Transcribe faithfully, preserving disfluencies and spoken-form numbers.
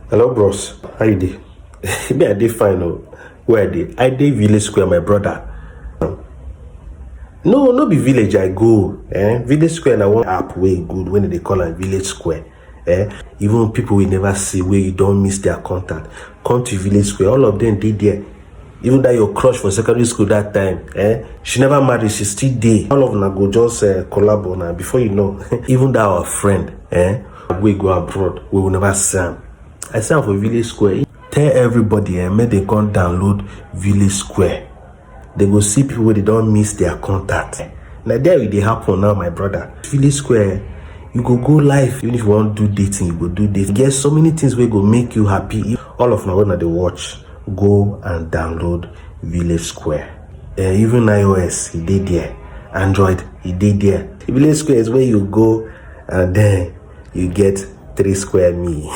Hello, bros. How you dey? Me, I dey fine o. Where I dey? I dey Village Square, my brother. No, no be village I go. Eh? Village Square na one app wey good when they call am Village Square. Eh? Even people we never see, wey you don miss their contact, come to Village Square. All of them dey there. Even that your crush for secondary school that time, eh? She never marry, she still dey. All of una go just uh, collabo now. Before you know, even that our friend, eh? We go abroad, we will never see am. I say am for Village Square. Tell everybody, eh, make they come download Village Square. They go see people wey they don miss their contact. Na there e dey happen now, my brother. Village Square, you go go live. Even if you wan do dating, you go do dating. Get so many things wey go make you happy. If all of una wey una dey watch, go and download Village Square. Eh, even iOS, e dey there. Android, e dey there. Village Square is where you go and then you get three square me.